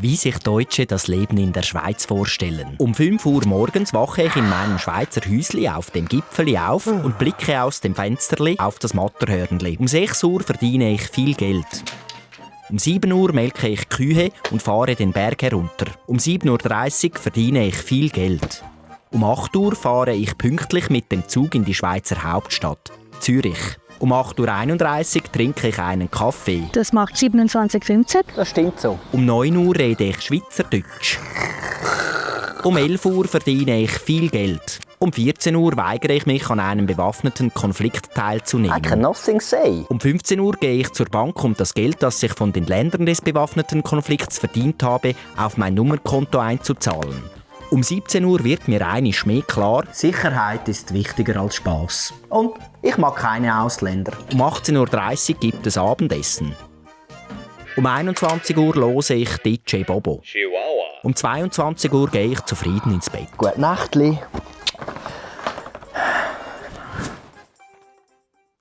Wie sich Deutsche das Leben in der Schweiz vorstellen. Um 5 Uhr morgens wache ich in meinem Schweizer Häusli auf dem Gipfeli auf und blicke aus dem Fensterli auf das Matterhörnli. Um 6 Uhr verdiene ich viel Geld. Um 7 Uhr melke ich Kühe und fahre den Berg herunter. Um 7.30 Uhr verdiene ich viel Geld. Um 8 Uhr fahre ich pünktlich mit dem Zug in die Schweizer Hauptstadt, Zürich. Um 8.31 Uhr trinke ich einen Kaffee. Das macht 27,15. Das stimmt so. Um 9 Uhr rede ich Schweizerdeutsch. Um 11 Uhr verdiene ich viel Geld. Um 14 Uhr weigere ich mich, an einem bewaffneten Konflikt teilzunehmen. I can nothing say. Um 15 Uhr gehe ich zur Bank, um das Geld, das ich von den Ländern des bewaffneten Konflikts verdient habe, auf mein Nummerkonto einzuzahlen. Um 17 Uhr wird mir einiges mehr klar: Sicherheit ist wichtiger als Spass. Und ich mag keine Ausländer. Um 18.30 Uhr gibt es Abendessen. Um 21 Uhr höre ich DJ Bobo. Chihuahua. Um 22 Uhr gehe ich zufrieden ins Bett. Gute Nachtli.